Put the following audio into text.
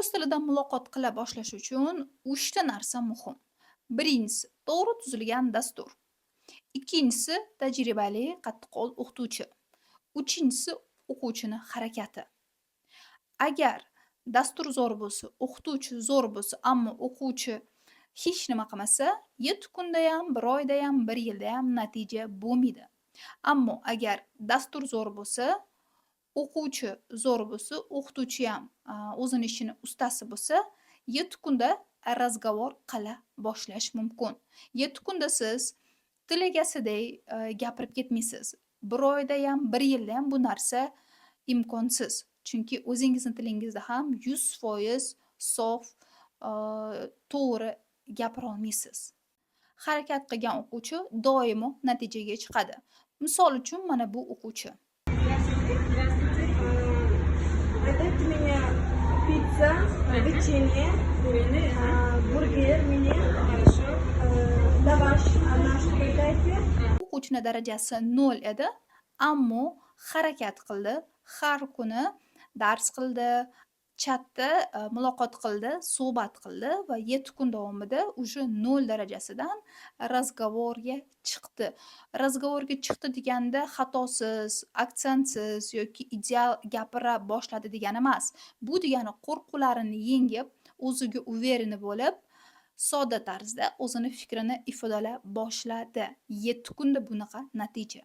Rus tilida muloqot qila boshlash uchun 3 ta narsa muhim. Birinchisi, to'g'ri tuzilgan dastur. Ikkinchisi, tajribali, qattiqqo'l o'qituvchi. Uchinchisi, o'quvchini harakati. Agar dastur zo'r bo'lsa, o'qituvchi zo'r bo'lsa, ammo o'quvchi hech nima qilmasa, 7 kundayam, 1 oydayam, 1 yildayam natija bo'lmaydi. Ammo agar dastur zo'r bo'lsa, o'quvchi zo'r bo'lsa, o'qituvchi ham o'zini ishini ustasi bo'lsa, 7 kunda разговор qila boshlash mumkin. 7 kunda siz til egasidek gapirib ketmaysiz. 1 oydayam, 1 yildayam bu narsa imkonsiz. Chunki o'zingizni tilingizda ham 100% sof, to'g'ri gapira olmaysiz. Harakat qilgan o'quvchi doimo natijaga chiqadi. Misol uchun, mana bu o'quvchi. Здравствуйте. Дайте мне пицца, печенье, Куриный, ага. Бургер мне, Хорошо. Лаваш наш дайте. O'quvchini darajasi 0 edi, ammo harakat qildi. Har kuni dars qildi, chatda muloqot qildi, suhbat qildi va 7 kun davomida уже 0 darajasidan разговор ga chiqdi. Разговор ga chiqdi deganda xatosiz, aksentsiz yoki ideal gapira boshladi degani emas. Bu degani qo'rquvlarini yengib, o'ziga уверенный bo'lib, sodda tarzda o'zini fikrini ifodalay boshladi. 7 kunda bunaqa natija.